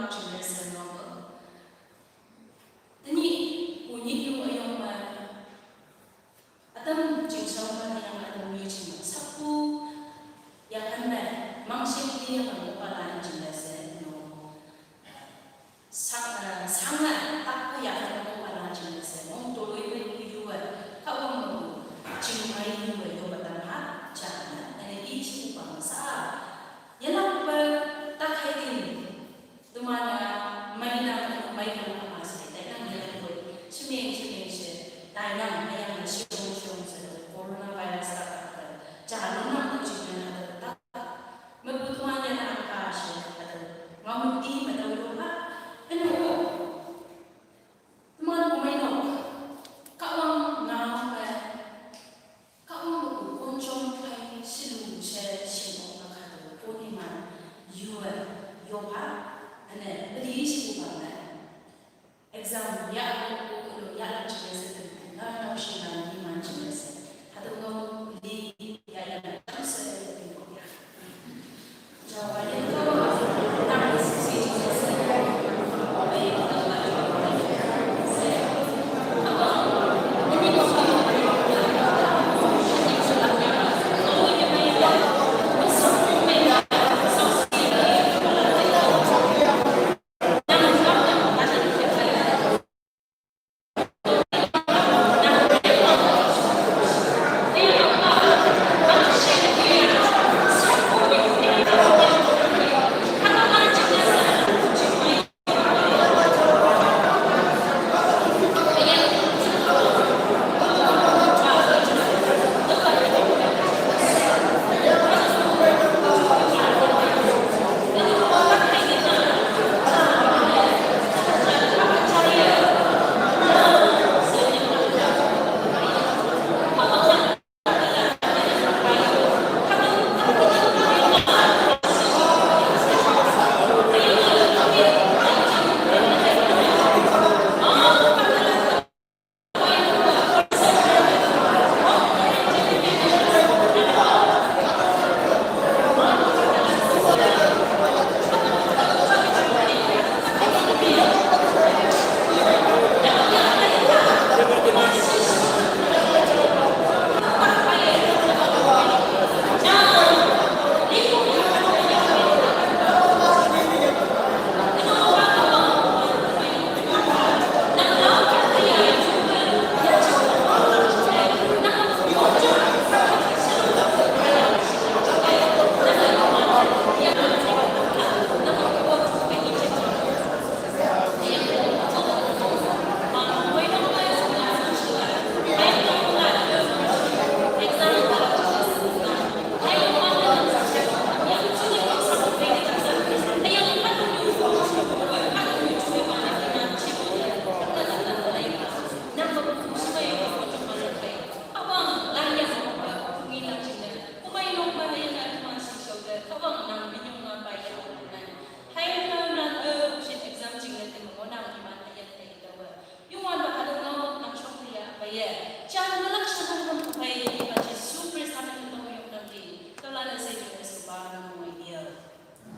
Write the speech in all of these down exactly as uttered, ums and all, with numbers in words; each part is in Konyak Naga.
Jingïaseng nong. Tenyih, u nyih yu ayong ma. Atam jingshaw ma yang atam yu jing. Sapu ya kan ma. Mang shing ni yang ma pala jingïaseng nong. Sang, eh, sang na tak ku ya kan ma pala jingïaseng nong. Toloi ma yu yu wa. Ka wang nong. Jingmai yu wa yu wa tam ha. Jang na. Ane i jing u bang sa. Yalak ba tak hai din. Tumana mai nang mai nang ama sai tai nang ne ko. Shimeng shimeng she tai nang ne yang shong shong she coronavirus ta ka. Cha nang nang ta ching na ta ta. Ma bu tumana na ka she ta. Ngam ti ma ta ro ha. Ano. Tumana mai nang. Ka wang ngam ba. Ka ong ko kon chong phai shilu che shimo ka kha to ko ni ma yu a yo ha ane bli shi ko pa na. Exam ya ko ko ko ya la chi se na na shi na ni ma chi se. Ha to no li ya ya na chang se ko ya.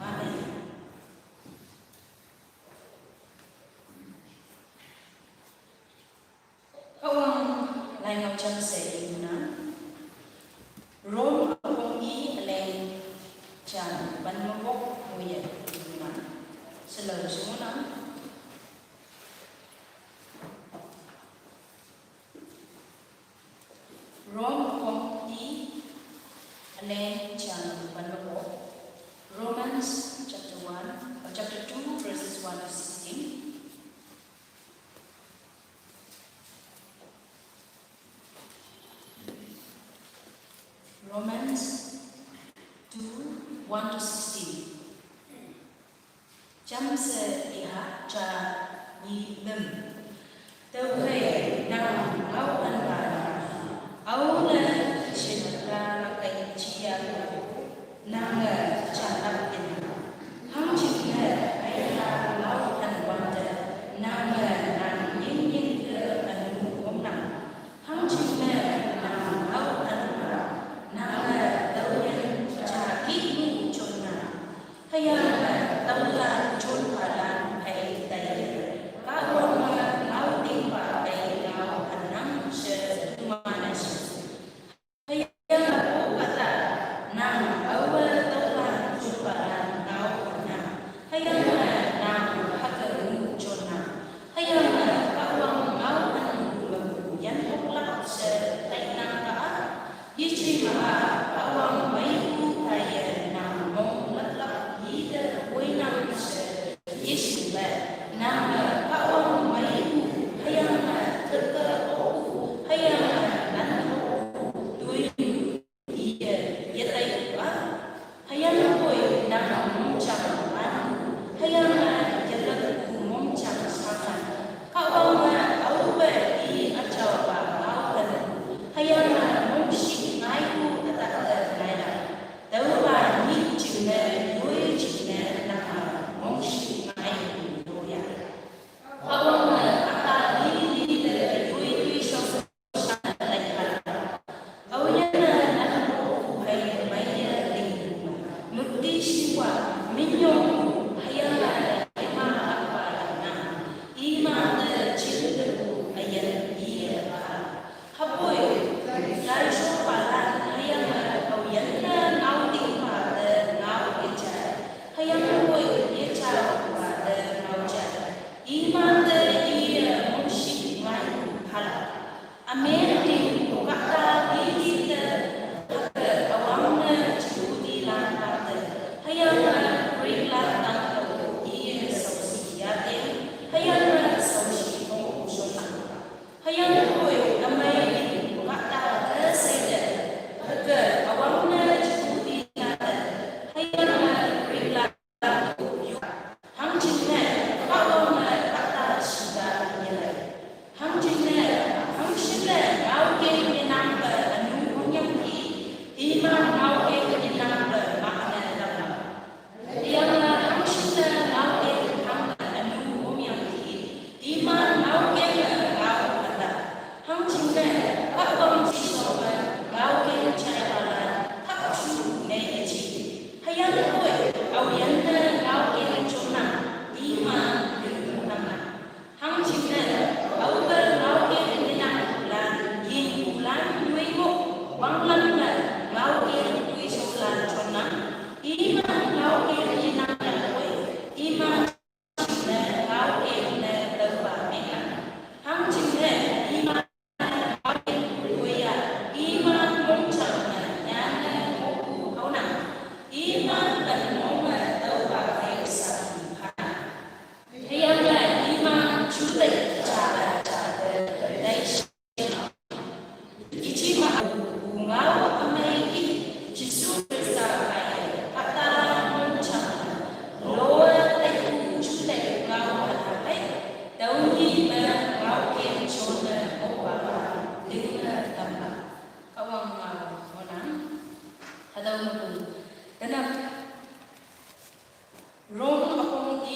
Amen. Ka wang lai ngau chang se i muna. Rom a kong i a leng chan ban ma bok mu ye i muna. Selo su muna. Rom a kong i a leng chan ban ma bok. Romans chapter one, uh, chapter two, verses one to sixteen. Romans two, one to sixteen. Cham se iha cha ni bim. Tau kai nang au an ba na. Au na shin ta kai chia. Nang, eh, cha lap in. Hang chik ne, ai ha lau han wan de. Nang, eh, nang yin yin de anu wong nang. Hang chik ne, nang lau han ba. Nang, eh, dau yin cha ki nu chun na. Haya, eh, dau la chun ba la.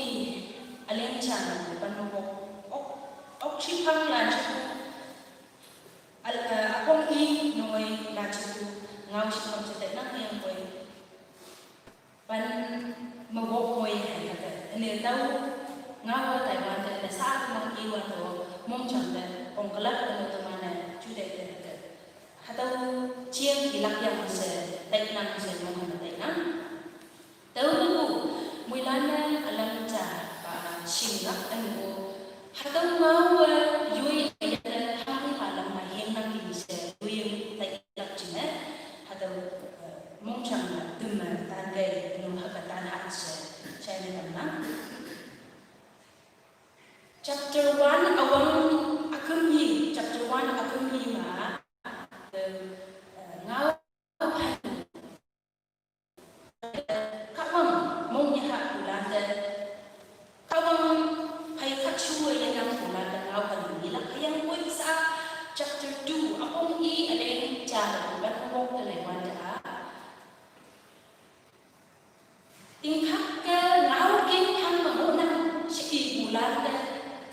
i, aleng cha nang pan mo ko. Ok, ok chi pang la chi ku. Al, eh, apong i noi la chi ku. Ngau chi pang cha tai nang yang koi. Pan mo ko koi hai ka ta. Ane tau ngau wa tai wan ta na sa ku mang i wa to mong chang ta. Ong kalak ano to mana chu dai ta ta. Hatau chiang i lak yang se, tai nang se, mong hana tai nang. Tau na ku, mui lan na alam cha, pa, sing lak an ku. Hatau mau, eh, yui, eh, hang pa lam ma hiang nang ki se, yui tai lak chin, eh. Hatau, eh, mong chang na, tum, eh, tan kai, nung haka tan hat se, chai na tam nang. Chapter one, awang akum hi, chapter one akum hi ma, eh, ngau Kawang, mong ya ha kulan te. Kawang, hai khat shua ya nang kulan te ngau kan ni la. Hayang koi sa chapter two, apong i aleng cha kulan mong te lai wan te a. Ting khak ke ngau king hang ma mo nang shi i kulan te.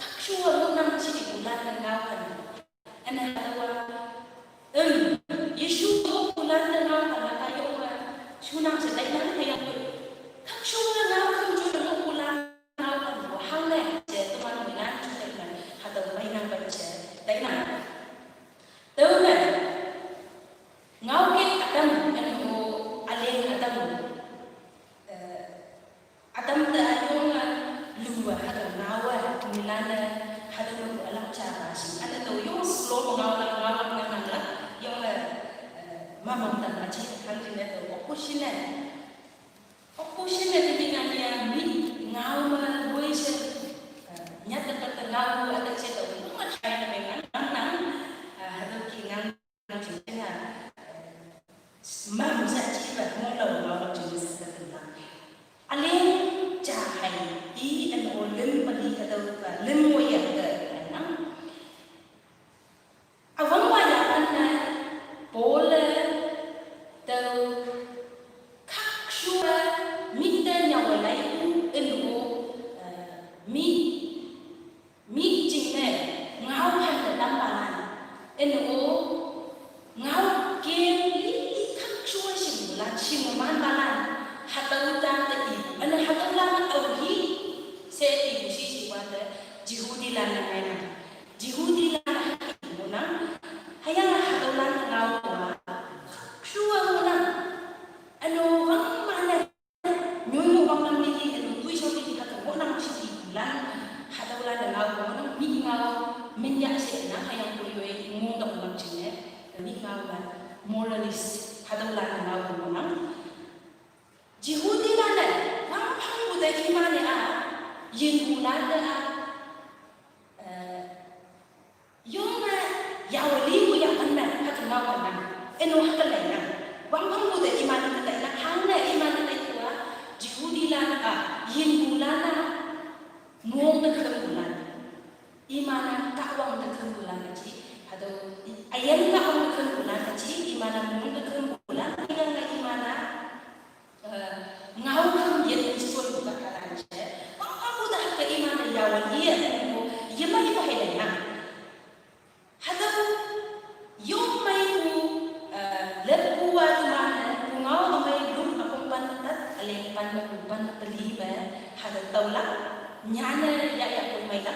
Khak shua mo nang shi i kulan te ngau kan. Ane hadawa. Em, Yeshu ko kulan te ngau kan la ka yong wa. Shu nang se dai nang ka yang ko. Khak shu na ngau kan ju na kulan ngau kan ko hang le. Je tu man mi ngan chu dai nang. Hadawa mai nang ba je. Dai nang. Tau le. Ngau ke Adam, ane ko aleng Adam. Eh, Adam te ayong a lu a hada ngau a, nilana hada lu a lak cha ba si. Ane to yong slow ngau la, ngau la, ngau la, yong a, eh, mamang ta ma chi, kan ti ne to, oku shi ne. Oku shi ne ti ngan ya mi, ngau ma, wei se, eh, nyat ta ta ngau, ada che to, ma chai na me ngan, ngan, ngan, eh, hada ki ngan, Mam sa chi ba mong lo lo lo chi sa ka tu la. Aleng cha hai i an o lim pa li ka dau ka lim mo ya ka nang. Awang wa ya kan na Paul dau khak shua mi te nya wa lai u in o, eh, mi Mi jing ne ngau han le tam ba lan. Ene o ngau ke li li khak shua shing lan shing man ba lan. Hatau ta te i. Ene hatau lan au hi. Se i u shi shi wa te. Jihudi lan na ngai na. Jihudi lan na ha i mo na. Hayang hatau lan ngau wa. Khak shua mo na. Ene o wang ma ne. Nyoi mo bang lam ni ki, enu tui shau ni ki hata mo nang chi ki lan, hata ulan da ngau mo nang mi ngau, min ya se na hayang ko yoi mo da ulang chi ne, mi ngau lan, moralist, hata ulan da ngau mo nang. Jihudi lan da, wang pang bu da iman ne a, yin bu lan da a, eh, Yong na, yaw li ko ya kan na, haka ngau kan na. Eno haka lai na. Wang pang bu de iman ka tai na, hang na iman ka tai ko a, Jihudi lan a, yin bu lan a, mong da kan bu lan. Iman na ka wang da kan bu lan ka chi, hado, ayan ka wang da kan bu lan ka chi, iman na mong da kan bu lan, iman na iman na, Eh, ngau kham yet ni suan bu ka kalan che. Pang pang bu da haka iman na yawan iya ko yema yema hai lai na. Hada yom mai ku, eh, lep ku wa tu ma na ku ngau amai lum akong pan tat aleng pan ma ku pan peli ma hada taula nyana ya ya ku mai la.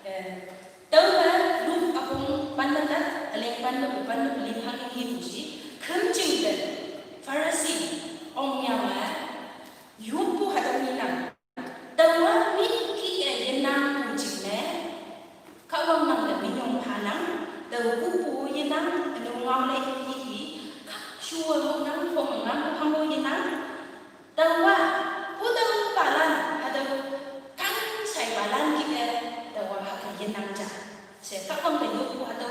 Eh, Tau ba, Luk apong pan na tat, aleng pan na upan na paling hang hi tu si, kham ching de, Pharisee, ong ya ma, yu pu hada mi nang. Tau ba, mi ki e ye nang pu ching ne, ka wang nang de mi nyong pha nang, tau ku pu ye nang, anu ngau le hi hi, ka shua mo nang, pong nang, pu hamo ye nang, Tau wa, pu tau balan, hada kan sai balan ki e, tau wa haka yin nang ja. Se ka kong ka yu pu hada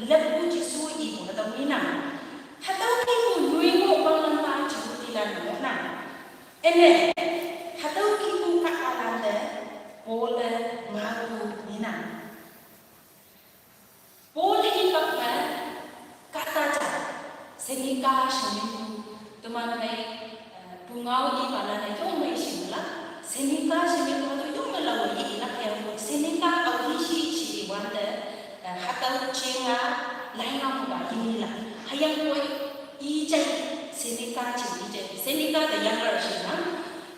lep pu Jisu i pu hada mi nang. Hada ki pu nui mo bang lam ba Jihudi lan mo nang. Ene, hada ki Hüyangpoi ijai, Seneca jing ijai. Seneca the Younger shinang.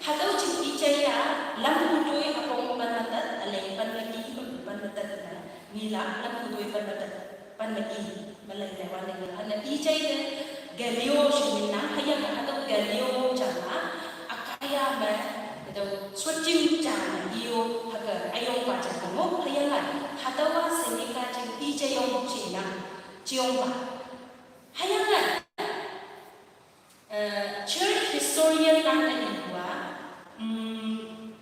Hatüo jing ijai-a, lampu toi üpong pen metet, üleng pen meki, pen metet ne. Nila lampu toi pen metet, pen meki, melei ne wan ne. Üne ijai te Galileo shinang, hüyange hatüo Galileo jang-a, Achaia me, hatüo shotjing jang-e, iyo, hüke, üyongpa jang-e mo, hüyange, hatüowa Seneca jing ijai yong shinang, jiyongpa. Hüyange, eh, church historian lan-e ipu-a, mm,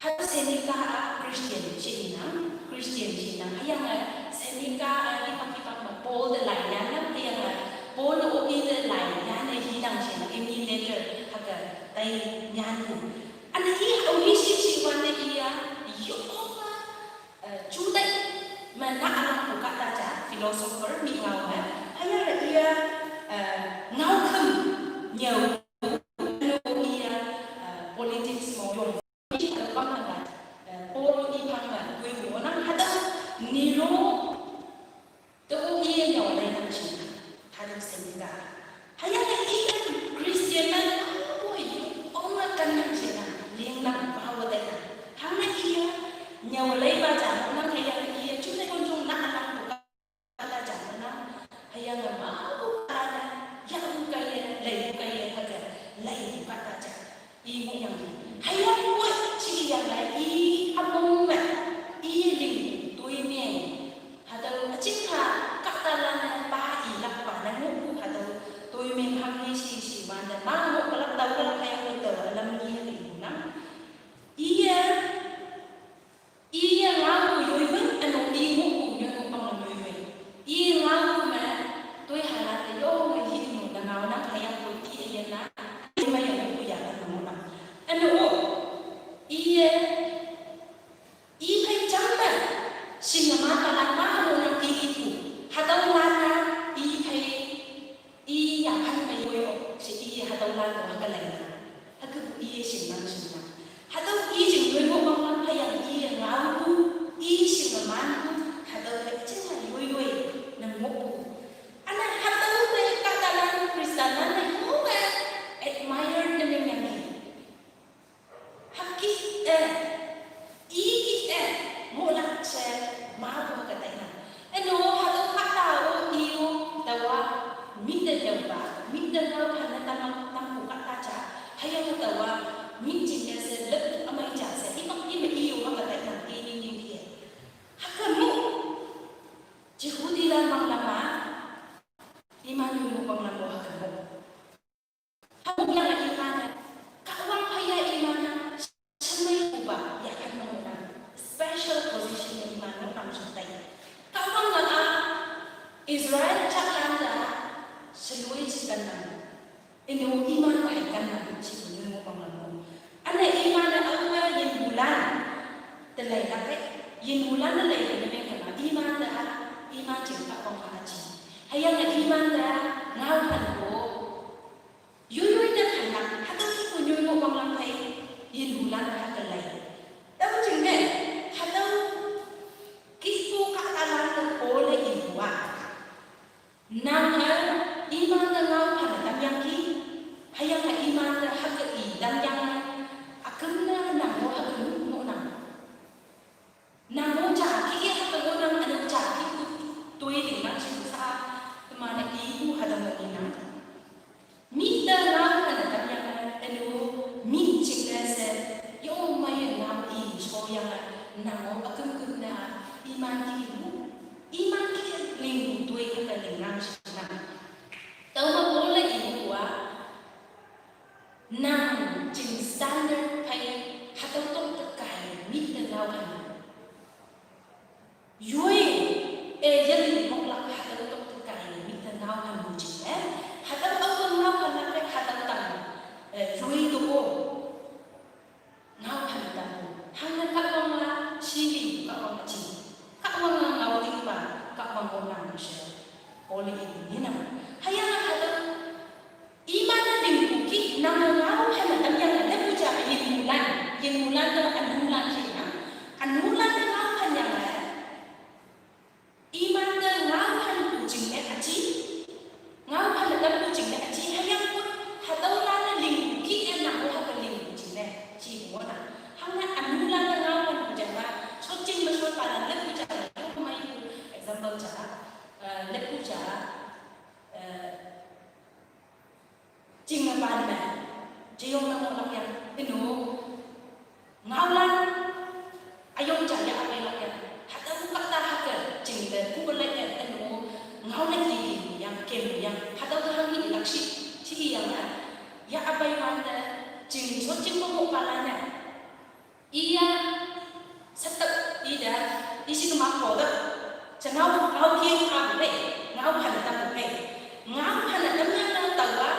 hatüo Seneca-a Christian shinang, Christian shinang, hüyange Seneca-a hipak hipak me Paul te lai yannang, hüyange Paul-o i te lai yanne hinang shinang, imni letter hüke tai nyanpu. Üne i, o i shi shi wan-e i-a, yo, eh, jutai me na ülangpu kahta ja, philosopher, mi ngao me, hüyange i-a, eh, ngaokhüm, nyüo, no i-a, eh, politics mo yong, i te bang me, eh, Paul-o i phang me, wei mo nang hatüo, Nero, te-o iye nyüo leinang shinang, hatüo Seneca. Hüyange i Christian lan, o i, o me kan nang shinang, lingnang, pawe tainang. Hangne iye, nyüo leipa jang, nang hüyange iye, june konjong na ülangpu kahta jang nang, hüyange mapu kahta, yapu kaiye, leipu kaiye, hüke, leipu kahta jang. I ngohyangki. Hüyangpoi jiyang lai i üpong me, i ling toimeng. Hatüo üjingha kahtalan-e pa ilakpa ne ngohpu hatüo toimeng hanghe shi shi wan te ma ngoh külak tao külak hüyangpoi tao ülam ni hüke inang. Iye, iye ngaopu yoiwün, üno i ngohpu yoi ngohpang lam yoiwün. I ngaopu me, toihalan te yo me yinu ne ngaonang hüyangpoi i üyin-a, i me yangpu ya ne ngohnang. Üno-o, iye, i phei jam me, shinge ma palan ma ngohnang i ipu. Hatüolan-a, i phei, i yaphan me yoi-o, she i hatüolan-o hüke lei. Hükepu iye shingnang shingnang. Hatüo i jing yoi ngohpang lam hüyange iye ngaopu, i shinge manpu, hatüo te jinge yoi yoi ne ngohpu. Üne hatüo te kahtalan Christianlan-e yonge admire ne mengyangki. Hüke, eh, i, i, eh, ngohlak she, mapu hüke tainang. Üno hatüo kahta-o i-o, taowa, mih te yaopa, mih te ngaophan ne tamang, tampu kahta ja, hüyange taowa, mih jingne she, leppu ümei ja she, ipak ime i-o hüke tainang, i, i, i, i. Hüke mo, Jehudilan manglam-a, iman-o manglam-o hüke mo. Hüke yange iman-e, Kahwang phei-a iman-a, shemeipupa, yaphan me ngohnang, special position iman ngohnang shangtai. Kahwange-a, Israel jalan te, sheloi she kennang. Üno iman-o hei kennang, shepu ne ngohpang lam mo. Üne iman-e aowe yinhulan, te leilak-e, yinhulan te leilak-e ne mengkema, iman te-a, iman jing Kahwang-a üji. Hüyange iman te-a, ngaophan-o. Yoiyoi te khanang, hatüo ipu nyoi ngohpang lam phei, yinhulan hüke lei. Tüo jingne, hatüo kihpu kahtalan te Paul-e ipu-a. Nange, iman te ngaophan tamyangki, hüyange iman te hüke i tamyange, üküm ne nang-o hüke ngohnang. Nang-o ja kih-e hüke ngohnang, üne ja kihpu toi lingnang she sa, teman-e ipu hatüo me inang. Mih te ngaophan tamyange, üne-o mih jingne she, yong meiye ngao i shoyange, nang-o üküm küm ne, iman kihpu, iman kih lingpu toi hüke lingnang she nang. Tüome Paul-e ipu-a, nang jing standard phei hatüo tok te kai mih te ngaophan. Yoi, eh, yeli moklak hatüo tok te kai mih te ngaophanpu jingne, hatüo aope ngaophanlak-e hatüo tang, eh, yoi to-o. Ngaophan tangpu. Hangne Kahwang-a, shili Kahwang-a ji. Kahwang-a ngao tingpa, Kahwang ngohnang she. Paul-e ipu ngenang. Hüyange hatüo iman-e lingpu kih nange ngaophan tamyange leppu ja yinhulan, yinhulan te ünulan she nang. Ünulan te ngaophan yange. Iman te ngaophanpu jingne üji, Iya, setep ida, isi kemako dek. Cengau, ngau kieng abu hei, ngau hana tam hei. Ngau hana tam hana tawa,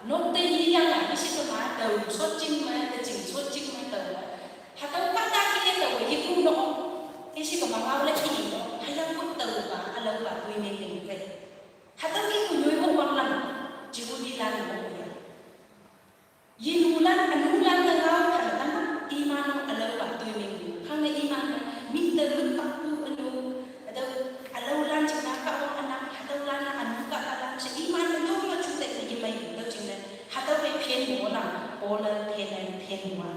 nok te yi yang a, isi kema tau, sot jing ma, te jing sot jing ma tawa. Hatau kata kieng tawa, yi ku nok. Isi kema ngau le ki nok, hayang ku tawa, alau ba, kui meng meng hei. Hatau ki ku nyui mo wang lam, Jehudi lan mo ya. Yin wulan, an wulan na ngau kan tang, iman nong alau ba tui ming. Hang na iman na, min ta lut pak tu anu, ada alau lan jing na ka wang anak, hatau lan na anu ka ka lan, sa iman na dong ma chu te ka yimai, dau jing na, hatau pe phen mo na, pola phen na phen mo.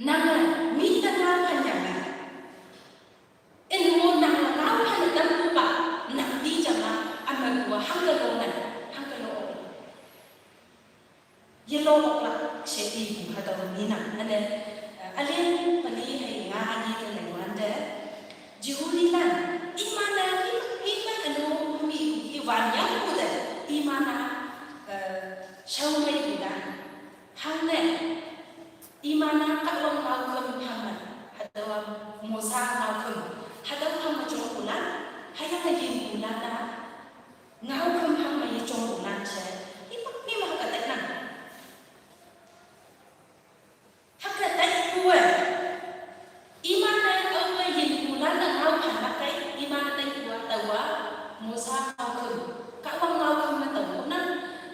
Nang na, min ta ngau kan yang na. Inu nang na ngau kan tang ku ba, nang di jang na, ama ku hang ka long na, hang ka long. Yellow o'clock she i bu hatau ni nang. Ane, uh, alen pani hei nga ani te nai wan de. Jehudi lan, imana, ima, ima anu mi, i wan yang ku de, imana, uh, shau mai bu dan. Hang ne, imana ka long ngau kum hang ma, hatau Mosa ngau kum. Hatau hang ma jong ku lan, hayang na yin ku lan na. Ngau kum hang ma yi chong u lan che. Ipak ni ma haka tek nang. Haka tek ku e. Iman na au ma yin u lan na ngau hang ma kai. Iman na tek ku a tawa. Mosa ngau kum. Ka wang ngau kum na tawa nang.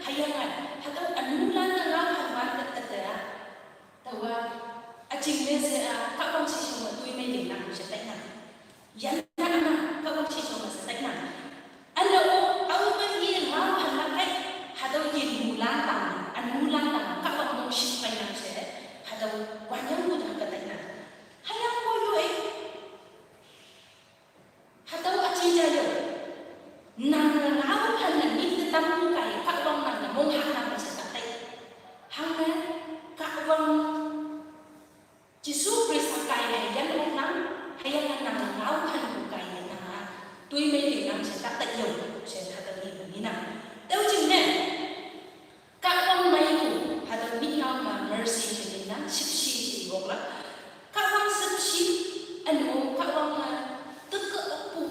Hayang a. Hatau anu lan na ngau hang ma tek tek a. Tawa. A jing me se a. Ka wang si shong ma tui me yin nang se tek nang. Yan na ama. Ka wang si shong ma se tek nang. Ano, au ma ye ngau han la kai, hadau ye nu lan tang, anu lan tang, ka wang mong shi pai nang se, hadau wan yang ku tang ka tai nang. Hayang ko yo e. Hadau a chi ja yo. Nang ngau han na ni te tam ku kai, ka wang nang na mong han nang se ka tai. Hang na, ka wang Jesu Khrista kai le yan ong nang, hayang nang ngau han bu kai le nang a. Tui mei le nang se tak tak yong, se tak tak ni ni nang. Tau jing ne. Ka wang mai bu, hadau mi ngau ma mercy se ni nang, sip si se ni wok la. Ka wang sip si, anu, ka wang ma, tuk ka ok bu.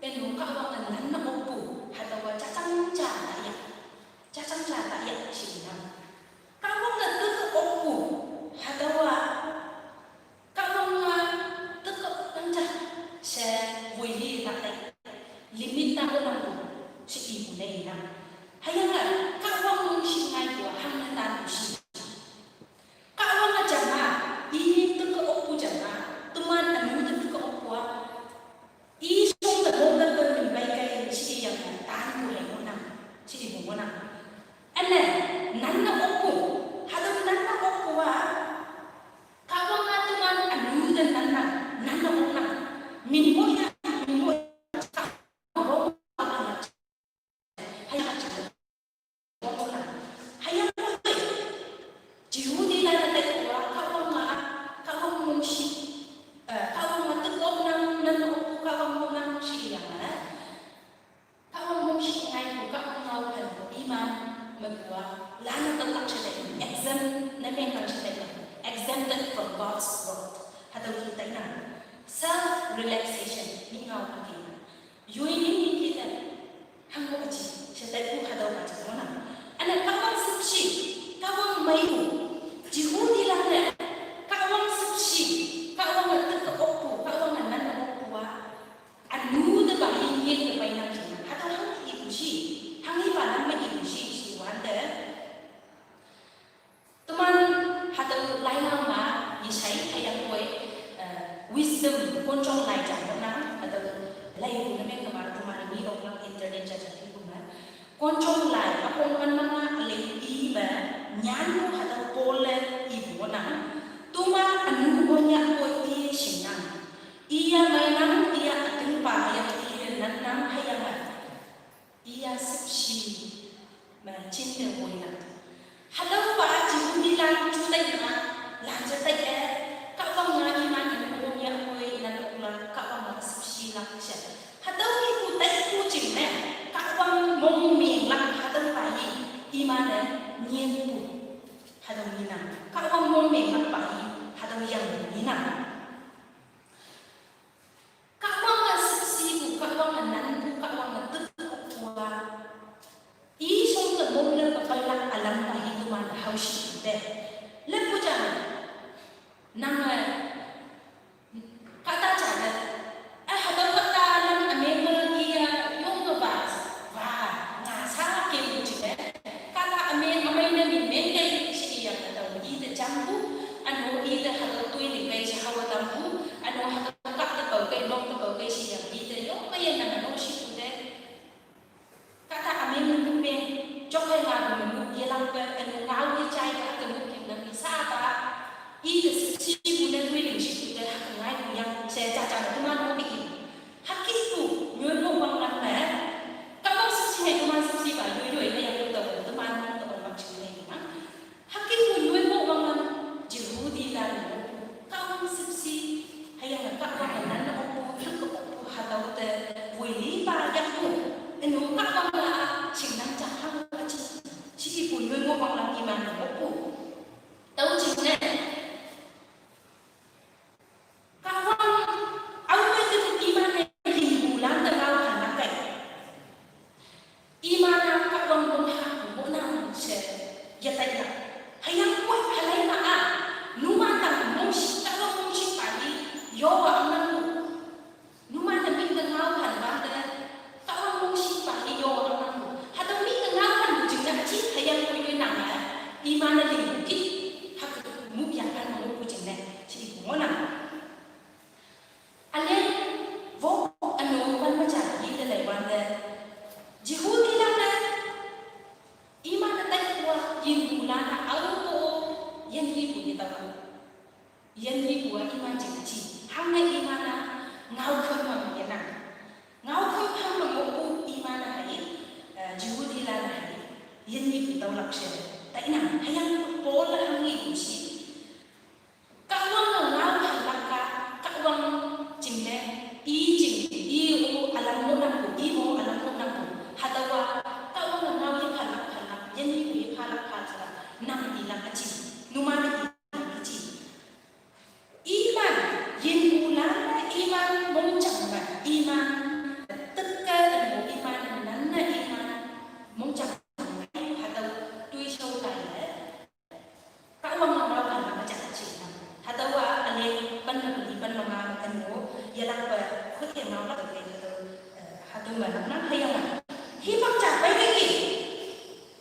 Anu, ka wang ma nan na ok bu, hadau wa cha chang cha na ya. Cha chang cha na ya, se ni nang. Ka wang na tuk ka ok bu, hadau wa. Ka wang na tuk ka ok nang cha, se wui li na tai. Limit na ko nang bu, se i bu nei na. Hayang a, ka wang nung si ngai bu, hang na tan bu si. Ka wang na jama, i tuk ka ok bu jama, tuman anu tuk ka ok bu a. I sung ta bok ta ta min bai kai chi i yang na tan ku hai mo nang, chi i mo nang. Ane, nan na ok ku, hadau nan na ok ku wa, ka wang na tuman anu dan nan na, nan na ok nang. Min mo ya, min mo ya, ka wang na Hayang a jing. Wang ko na. Hayang ko te. Jehudi la na te ko wa, ka wang ma, ka wang mong shi. Eh, ka wang ma tuk wang nang, nan ko ka wang mong nang shi yang a. Ka wang mong shi ngai ko, ka wang ngau kan ko, iman, me ko wa, la na tuk lak shi te, exempt, na meng kan shi te, exempted from God's wrath. Hadau ki tai na. Self relaxation, ni ngau ka ki na. Yui ni ni ki te. Hang ko achi, she tai ku hadau achi mo na. Ana ka wang sip shi, ka wang mai u. Jehudi la ne, ka wang sip shi, ka wang a tuk ka ok bu, ka wang a nan ka ok bu wa. Anu de ba yin yin de bai nang shi na. Hadau hang i bu shi, hang i ba nang ma i bu shi, shi wan de. Teman hadau lai nang ma, i sai, hayang koi, eh, wisdom, konchong lai jang nang, hadau lai bu na meng kamar teman ni ok nang internet jajak ni bu na. Konchong lai, akong man mana alei i ba, nyan bu hadau pole i bu nang. Tuma anu onya koi i sing nang. Iya mai nang, iya atung pa, iya i nan nang, hayang a. Iya sip shi, ma chin de boi na. Hadau ba Jehudi lan chu tai na, lan cha tai e, ka wang na iman in ko ya koi nan ok la, ka Nang, eh, kata cara, eh, hatüo kata nang ameng me iya yong ke ba, wa, nga sa ke mu jing, eh. Kata ameng amei ne min meng ke shi yang hatüo i te jang bu, ano i te hatüo toi ni ke shi hawa tam bu, ano hatüo kak te bau ke, nong te bau ke shi yang i te yong ke ye nang ano shi bu de. Kata ameng ne mu meng, jok ke nga bu ne mu ye lang pe, ano ngao ye jai ba te mu ke nang ni sa ba. I te shi bu ne toi ni shi bu de ha ke ngai bu yang, she ja ja ne teman mo ke i. Haki pu, nyoi mo wang lang me. Kahwang sipsi hai teman sipsi ba, nyoi nyoi ne yang teman mo teman mak ching ne yang. Haki pu nyoi mo wang lang, Jehudi lan mo. Kahwang sipsi, hüyange kahwang nan mo pu, pu, pu, hatüo te, woi li ba yang pu. Eno kahwang la, ching nan ja hang ba ching. Shi pu nyoi mo wang lang iman mo pu. Tao ching ne. Kahwang, aope te iman-e yinpu lan te ngao hanlak kai. Iman-a kahwang mong ha mohnang she, yataiya. Hüyangpoi halai ma-a, numan tang mongshih, kahwang mongshih pa i, yowa angnang. Numan-e ming te ngao hanlak te, kahwang mongshih pa i yowa angnang. Hatüo ming te ngao hanpu jingne aji, hüyangpoi yoi nang-e, iman-e lingpu ki, hak mu yakan mongpu jingne, shi ipu ngohnang. Üle, wo, üno, wan me ja, yi te lei wan te. Jehudi lan-e, iman-e tai wa, yinpu lan-a, aope-o, yin yipu ye tao. Yin yipu-a iman jing ji. Hangne iman-a, ngao kemang yenang. Ngao kemang me ngohpu iman-a hei, eh, Jehudi lan-a hei. Yin yipu taolak she. Tainang, hüyang Paul-e hanghe ipu shi. Kahwang-e ngao hanlak ka, kahwang jingne, i jing, i-o ülam ngohnangpu, i-o ülam ngohnangpu. Hatüowa, kahwang-e ngao ye hanlak hanlak, yin yipu ye hanlak hanlak, nang ilak aji, numan-e ilak aji. Iman, yinpu lan-e iman mongjang me, iman, teke mo iman, nan-e iman, mongjang me, hatüo toishao tai le. Kahwang ngao hanlak me ja jingne. Hatüowa üle pen me peli pen me ma üno, yelakpe khut ye ngaolak ke hatüo, eh, hatüo me nang nang hüyange. Hipak ja pei ke i.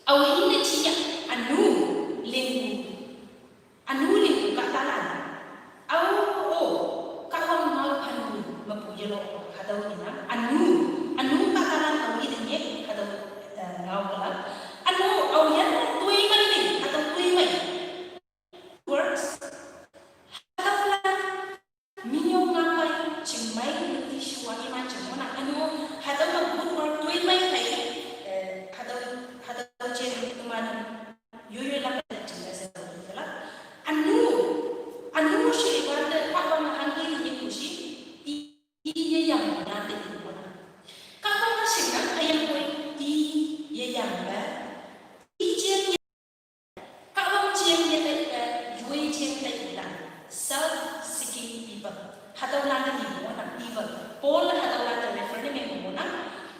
Aohi ne jiya, ünu, lingpu. Ünu lingpu kahtalan. Ao, o, kahwang ngao hanpu, mepu yelo, hatüo inang. Ünu, ünu kahtalan aohi ne nyek, hatüo, eh, ngaolak. Ünu, aoyin, toimei ling, hatüo toimei. Works. Hatüolan, minyong ngao mei, chingmei, lüti shuwa iman jing ngohnang. Üno, hatüo me good work, toimei hei, eh, hatüo, hatüo jin teman, yoyoi lak jingne she, lak. Ünu, ünu she iwante, kahwang hanghe ni yepu shi, i, i ye yang na te ipu ngohnang. Kahwang shingnang, hüyangpoi, i ye yang me, i jin ye Kahwang jing ye tai, eh, yoi jing tai ilan. Self-seeking people. Hatüolan te ipu ngohnang, people. Paul hatüolan te refer ne meng ngohnang.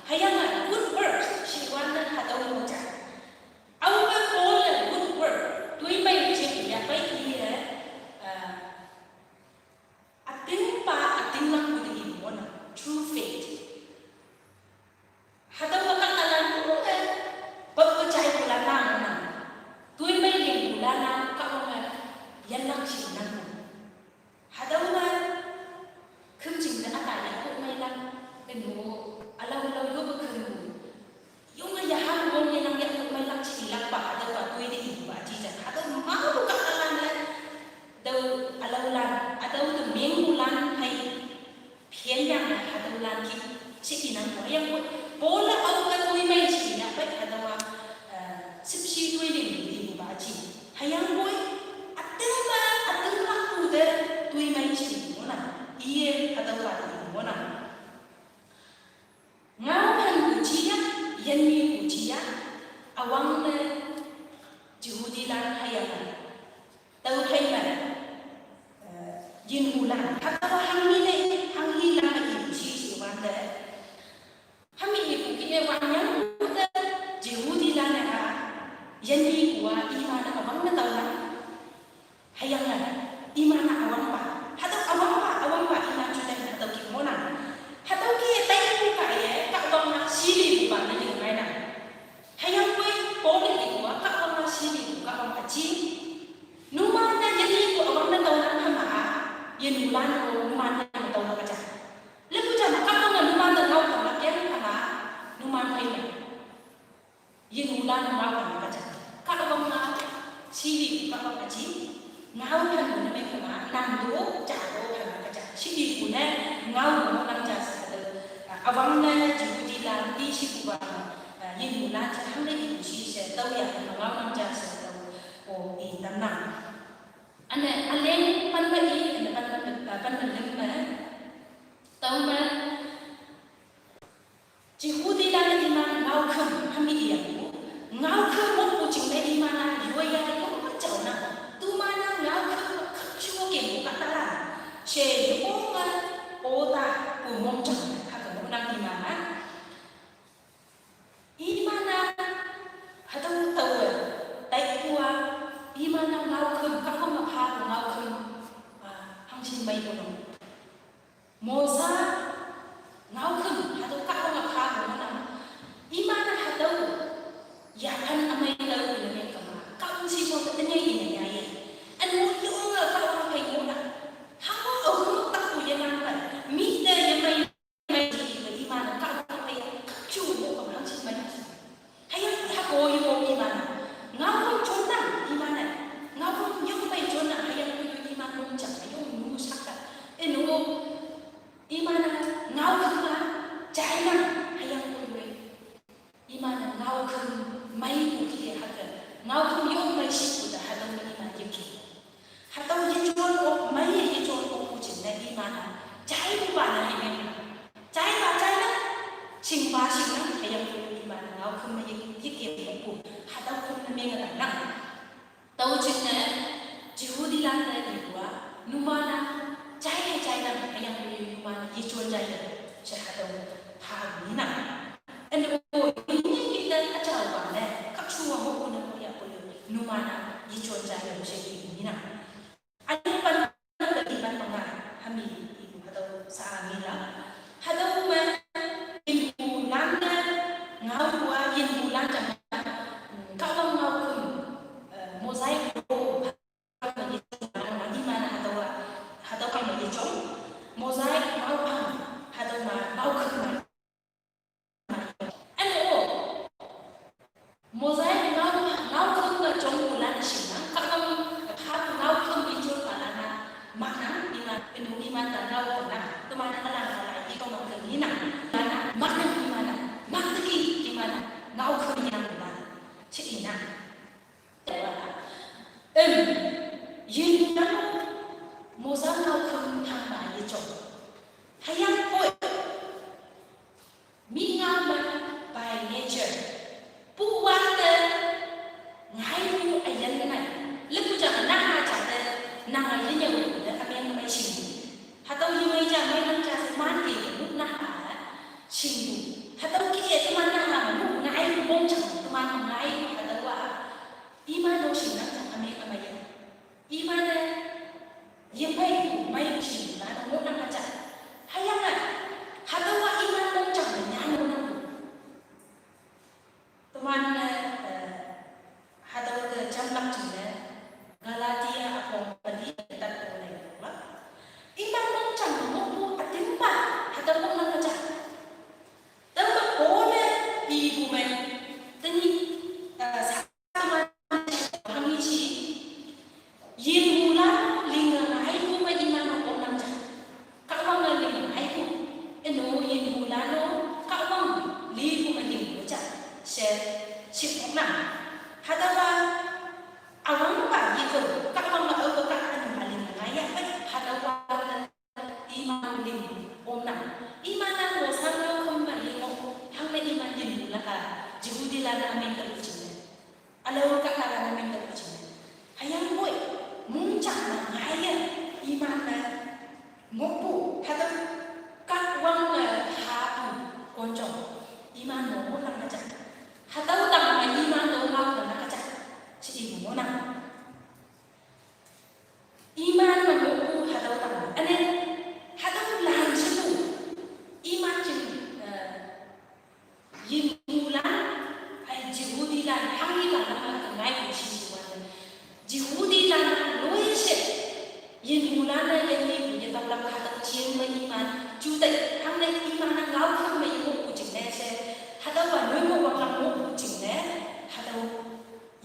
Hüyange good works, shiwan ne hatüo mo ja. Aope Paul good work, toimei jing yahpei iye, eh, ütingpa, ütinglakpu te ipu ngohnang, true faith. Hatüo me kahtalan, eh, pep pe jaipulan nang nang. Toimei lingpulan nang, kahwang me, yanlak shingnang. Hatüo me, küm jingne üta yahpu meilan, üno, ülau ülau yope küm. Yonge yahang wong yenang yahpu meilak chilakpa, hatüopa toi te ipupa jijan. Hatüo mapu kahtalan le, tüo ülaolan, hatüo te mengpulan hei. Phenyange hatüolan ki, she inang poi. Hüyangpoi, Paul-e aope toimei shi yahpei hatüowa, eh, shüpshe toi ling lingpupa ji. Hüyangpoi, ütingpa, ütinglakpu te toimei shi ngohnang. Iye hatüopa te ngohnang. Ngao hanpu jiya, yinyepu jiya, üwangne Jehudilan hüyange. Tao hei me, eh, yinpulan. Hatüowa hanghe ne, hanghe lan me ipu shi shiwante. Hami ipu kih-e wangyang te, Jehudilan-e ha, yinyepu-a iman-e üwangne taolan. Hüyange, iman-e Awang ne Jehudi lan ti shi pu ba, eh, yin mu lan cha hang ne i shi she tau ya ma ngau nang ja she tau o i tam nang. Ane aleng pan ma i, ane pan ma, eh, pan ma leng ma. Tau ma Jehudi lan i ma ngau khum ha mi i yang pu. Ngau khum mo pu ching ne i ma na yua ya yua ma chau na. Tu ma na ngau khum ma khum chu ke mo ka ta la. She yua ma o ta pu mong chang ha ka mo nang i ma na. I ma na ha tau tau tai pu a. I ma na ngau khum ka ko ma pha pu ngau khum. Ah, hang chin mai pu no. Mosa ngau khum ha tau ka ko ma pha pu na. I ma na ha tau ya phan a mai tau i na me ka ma. Ka un si mo ta ne i na ya ye. An mo yua ka ko ma pai mo na. Ha mo o khum ta pu ye na pai. Mi te ye mai mai i ma na ka ko ma pai. Ka chu mo ka ma hang chin mai. Hayang ha ko yu mo i ma na. Ngau khum chon na i ma na. Ngau khum yu mai chon na hayang ko yu i ma nung chang hayang nu sak ka. E nu i ma na ngau khum la chai na hayang ko yu. I ma na ngau khum mai ku ki ha ka. Ngau khum yu mai shi ku da ha dong i ma yu ki. Hatau ye chon ok mai ye ye chon ok pu chin na i ma na. Chai pu ba na he me. Chai ba chai na. Ching ba ching na. Hayang pu i ma na ngau khum mai ye ye ke pu. Hatau khum na me nga na. Tau chin na. Jehudi lan na i pu a. Nu ma na. Chai he chai na. Hayang pu nu ma na ye chon chai na. Chai hatau. Ha ni na. Ane o, i ni kita a chau ba ne, ka chu wa mo ko na ko ya ko yo, nu ma na, yi chon ja yo she ki ni na. Ane pan na ka i pan pa nga, ha mi i ha dau sa a mi la. Ha dau ma, yin mu lan na, ngau wa yin mu lan ja ma, ka wa ngau kun, eh, mosaic ko, Mosaic ngau pang, hatau ma ye chong. Mosaic ngau pang, hatau ma ngau khum ma. Ane o. Mosaic ngau pang, ngau khum ma chong u lan shi na. Ka ngau, ka ngau khum ye chong ma lan na. Ma na, i ma, inu i ma ta ngau khum na. Tu ma na ka lan ka lai, i ko ma khum ni na. Ma na, ma na i ma na. Ma ta ki i ma na. Ngau khum ni na ma. Chi i na. Em, yin na mo sa ngau khum thang ma ye chong. Hayang poi. Mi ngau ma by nature. Pu wan te ngai pu a yan mai. Le pu jang na ha ja te na ngai yin ya wu te a meng mai shin. Hatau yu mai ja mai nang ja se man ke pu na ha. Shin pu. Hatau ki e tu man na ha ma nu ngai pu bong jang tu man ngai hatau wa. I ma no shin nang jang a me a ma ya. I ma ne ye pai ku mai shin ma no mo nang a ja. Hayang a. Hatau wa i ma no jang ne nya no nang. Tu man ne, eh, hatau ke jam lak jing ne. Galatia a pong pali tat ko ne wa. I ma no jang mo pu a tim pa. Hatau mo nang a ja. Tama pone i bu mai. Tani, ah, sa ma hangi chi. Yin bu la ling ngai bu mai i ma no ko nang ja. Ka wang la ling ngai bu. Eno yin bu la no ka wang li bu mai ling bu ja. She, shi ko nang. Hatau wa, awang ba yi ko, ka wang la au ko ka anu ma ling ngai ya. Hatau wa, i ma ling om na. I ma na mo sa ngau khum ma ling om. Hang na i ma yin bu la ka. Jehudi la na meng ka u chin. A la u ka la na meng ka u chin. Hayang boi. Mung chang na ngai ya. I ma na. Mo pu. Hatau ka wang na ha pu. Kon chong. I ma no mo na ma chang. Hatau tang ma i ma no ma na ka chang. Chi i mo na. I ma na mo pu hatau tang. Ane, hatau lan shi pu. I ma chin, eh, yin bu lan, ai Jehudi lan, hang i lan, hang i lan, ngai ku shi shi wan. Jehudi lan, lo ye she. Yin bu lan na, yin ni bu ye tau lam hatau chien ma i ma. Ju tai, hang na i ma na ngau khum ma i mo ku ching ne she. Hatau wa noi mo wa lam mo ku ching ne. Hatau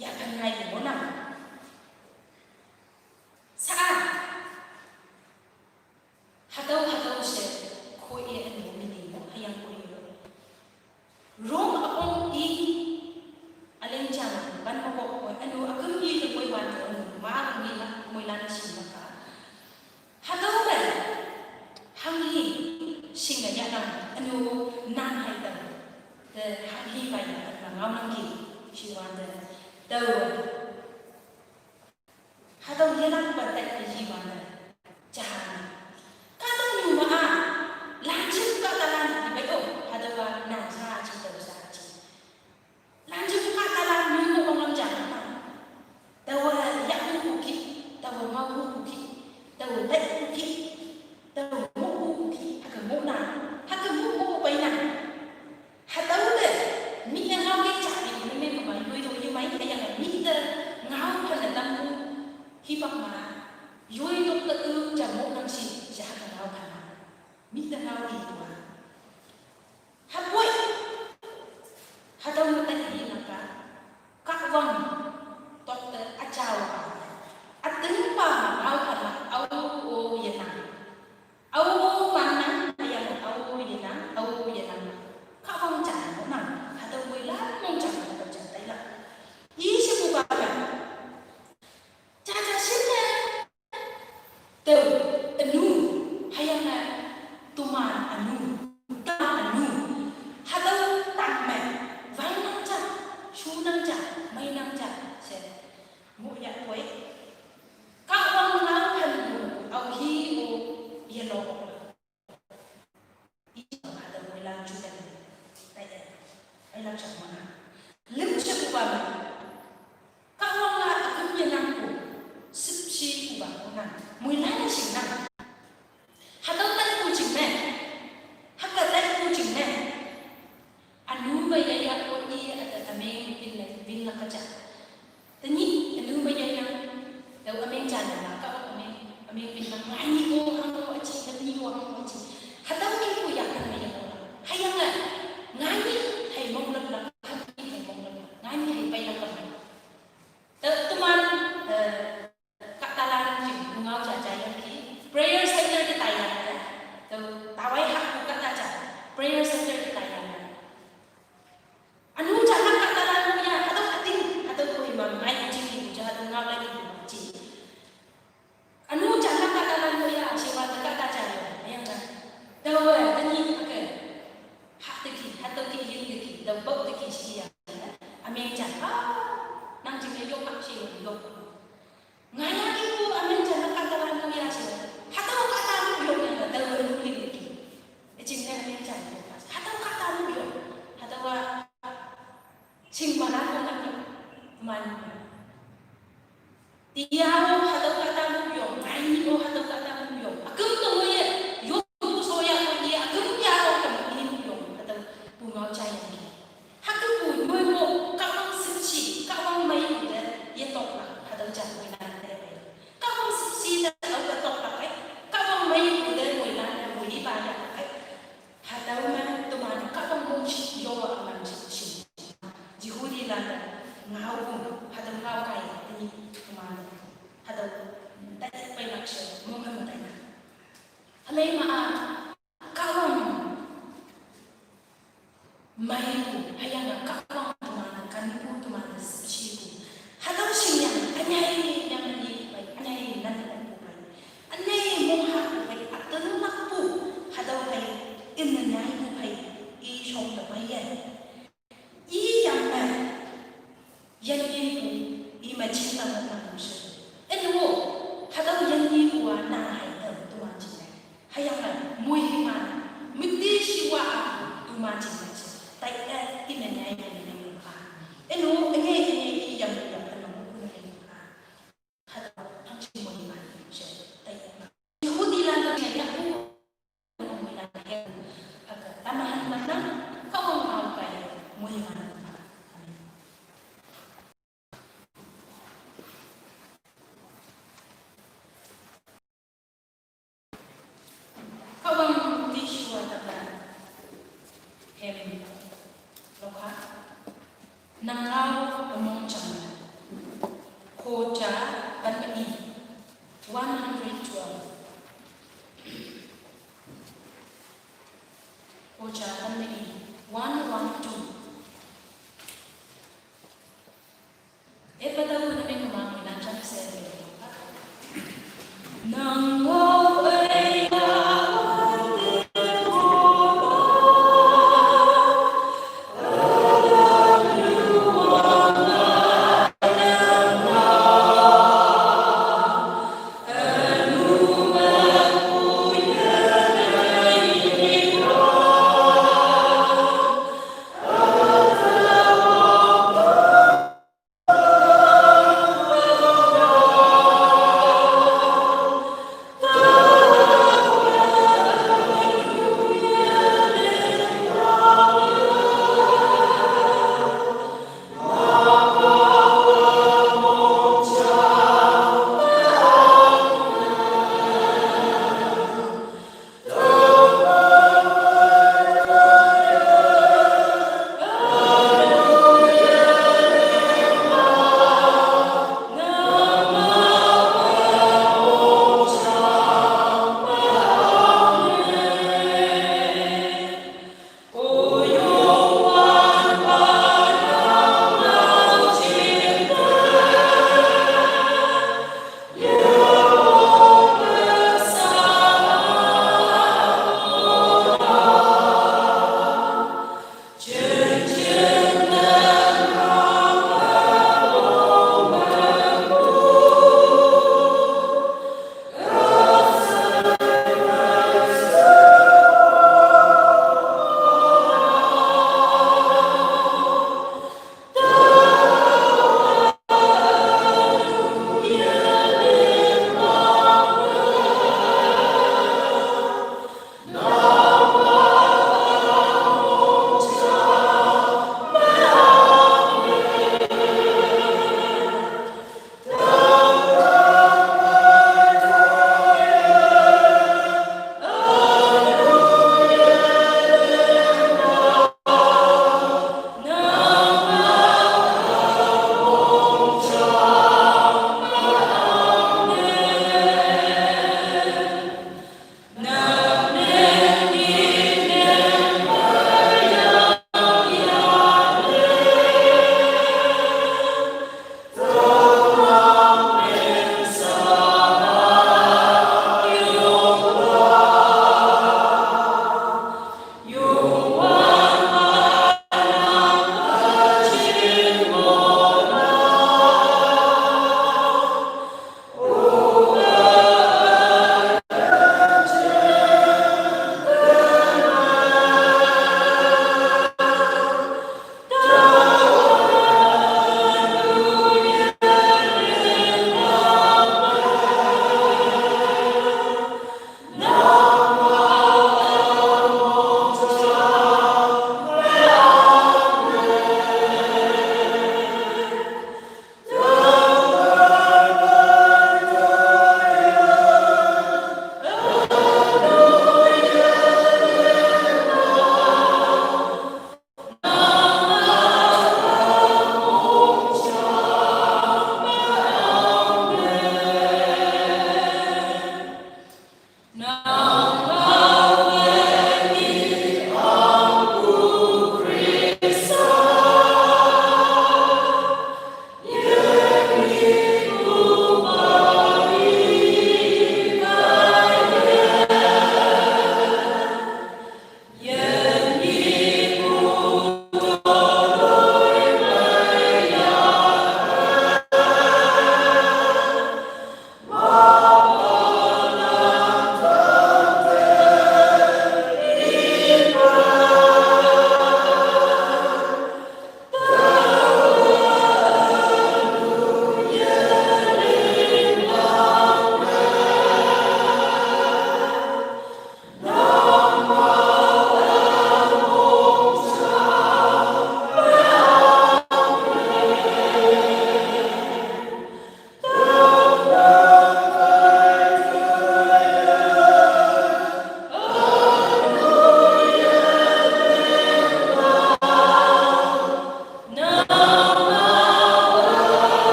ya kan ngai mo na. Sa a. Hatau, hatau she, ko e an mo mi ni mo, hayang ko e hanghi bai na ngau nang ki, shi wan de. Tau. Hatau ye nang ba tai ki ji wan de. Jahan. Ka tau nyu ma a. Lan jim ka talan di bai o. Hatau wa na ja ji tau sa ji. Lan jim ka talan nyu ma bang lam jahan. Tau wa ya ku ku ki. Tau wa ma ku ku ki. Tau wa tai ku ki. Tau wa mo ku ku ki. Haka mo na. Haka mo mo bai na. Hatau de, mi ya ngau ke cha ni ni me ma yoi do yoi mai ke ya mi de ngau ka na tam mu hi bak ma. Yoi do ke u cha mo nang si, cha ka ngau ka na. Mi de ngau ni tua. Hapoi. Hatau mu ta ni na ka. Ka wang. Tok de a cha wa. A ting pa ma ngau ka na au o ye na. Au man nang, ayang au ye nang, au ye nang. Ka wang chan mo nang, hatau wei la mong chan mo chan tai la. Yi shi bu ba ma. Cha cha shin ne. Tau, anu, hayang na, tuman anu, tuman anu. Hatau tang me, wang nang cha, shu nang cha, mai nang cha, se. Mo ya poi. Ka wang ngau kan du, au hi o ye lo. I chang ha da wei lang chu kan. Tai da. Ai lang chang ma na. Lim che ku ba ma. Ka wang la a kum ye nang ku. Sip shi ku ba ku nang. Mui lai na shing nang. Ha da tai ku ching me. Ha ka tai ku ching me. Anu ba ya ya ko i a ta ta meng bin la bin la ka cha. Tani, anu ma yang yang. Tau ameng jan la ka ameng, ameng pin ma ngani ko hang ko achi, tani ko hang ko achi. Hatau ni ko ya kan ma yang ko. Hayang la. Ngani, hay mong lak la, ngani hay mong lak la. Ngani hay pai lak la. Tau tuman, eh, ka talan ji, ngau ja ja yang ki. Prayer center te tai yang. Tau tawai hak ku ka ta ja. Prayer center te tai yang. Anu ja la ka talan mo ya, hatau ating, hatau ko imam, ngai kuching ni kucha, hatau ngau lagi kuching. Anu ja la ka talan mo ya, siwa ta ka ta ja ya, yang na.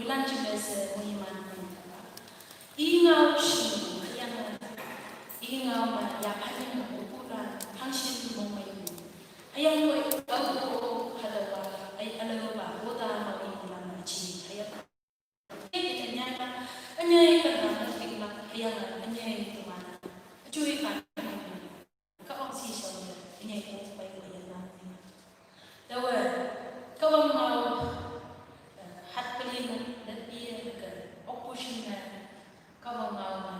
Lan jing se muhiman pun kata. Ingau shin ayang. Ingau ma ya paling bulan hangshin mong mai. Ayang ko au ko hadawa ay alawa boda ma ilan ma chi. Ayang. Anyai ka na ting ma ayang anyai tumana. Chui ka. Ka ong si shau anyai ko pai ko yan na. Tawa, kawang mau, eh, hat pelin dan iya ke opposition na kawang mau ma.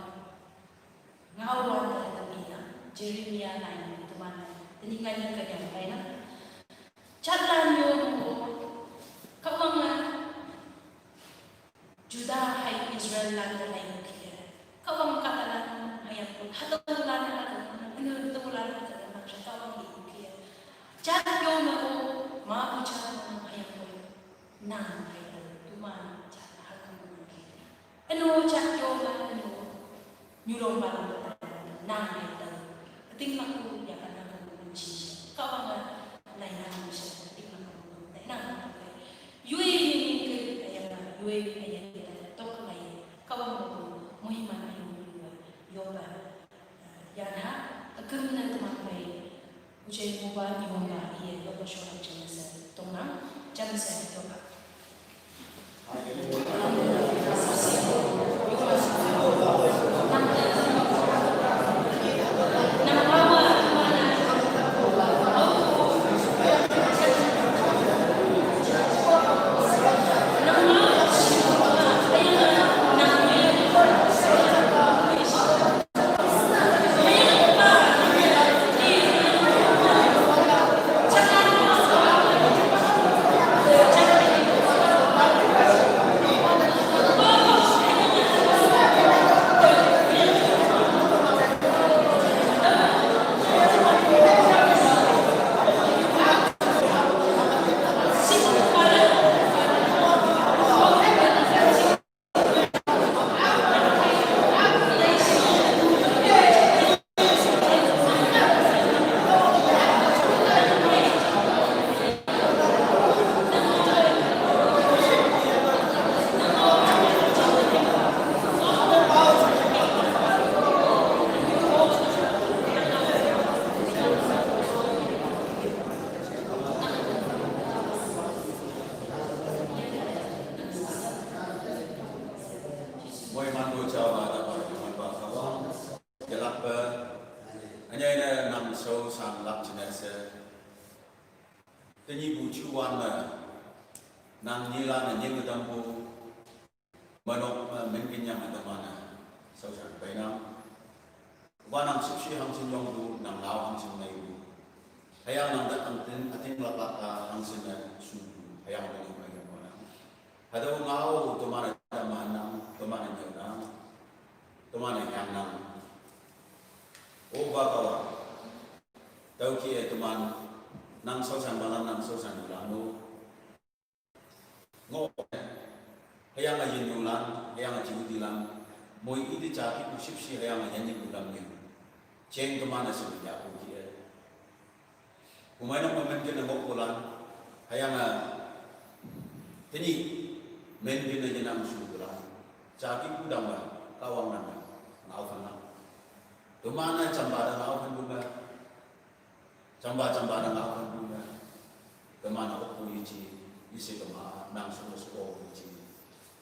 Ngau wan da da iya, Jeremiah nine, teman, teni ngai ka yang pai na. Chat lan yo ko, kawang Juda hai Israel lan da lai kia. Kawang kata lan hayang ko. Hatau lan kata lan. Anu tu lan kata lan. Kawang di kia. Chat yo na ko. Ma ko chat na hayang ko. Nang hai ko. Tuma chat hakam ko kia. Anu chat yo na anu. Nyulong ba nang ai ta. Ating laku ya ka nang ka nang chi. Ka ba nga nai nang chi. Ating laku nai nang ka. Yue ni ni ke ya nga yue ya ta tok mai. Ka ba nga muhimman ayu yo ba. Ya na akam na teman mai. Ujai mobile ni mobile iya yo ko shola jam sa tong nang jam sa yo ba. Moi mandu jawa da moi mandu kawa. Jalak ba. Anyai na nang so sang lak jina se. Tanyi bu chuan na. Nang nila na nying dambu. Manok ma mengkin yang ada mana. So sang bainang. Ba nang sipsi hang sin yong du, nang lao hang sin nai du. Hayang nang da ang tin, ating lak lak hang sin na su du. Hayang ba ni ma yong mana. Hada ngau, tumana da manang, tumana nyau nang, tumana yang nang. O ba kawa. Tau ki e tuman, nang so sang balam, nang so sang balam no. Ngo, hayang a yin yung lang, hayang a jiu di lang. Moi iti jaki ku sipsi hayang a yin yung lang yung. Cheng tumana si ya ku ki e. Kumai nang ma men kena ngok bulan, hayang a tini men kena jenang su bulan. Caki kudang ba, kawang nang ba, ngau fan nang. Tumana camba da ngau fan bunga. Camba camba da ngau fan bunga. Tumana oku ichi, isi kema nang su su oku ichi.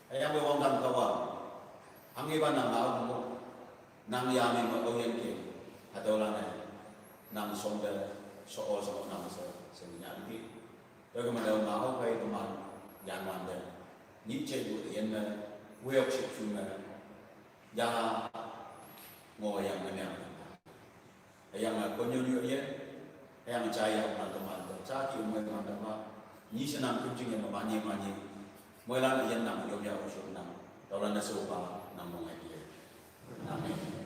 Ayang be wang kan kawang. Hangi ba nang ngau mo. Nang yami ma oyen ke. Hadaw la ne. Nang song de so o so nang se se ni yami ke. Daw ke ma daw ngau kai ke man yan wan de. Ni che bu yen ne. Wek shik chu ne. Ya ngo yang ne. Ayang a konyo nyu yen. Ayang a cha yang man teman. Cha ki umwe man teman. Ni senang kunjing yang mani mani. Mwe lan yen nang yom ya ushuk nang. Tau lan da so ba nang mong ai yen. Amen.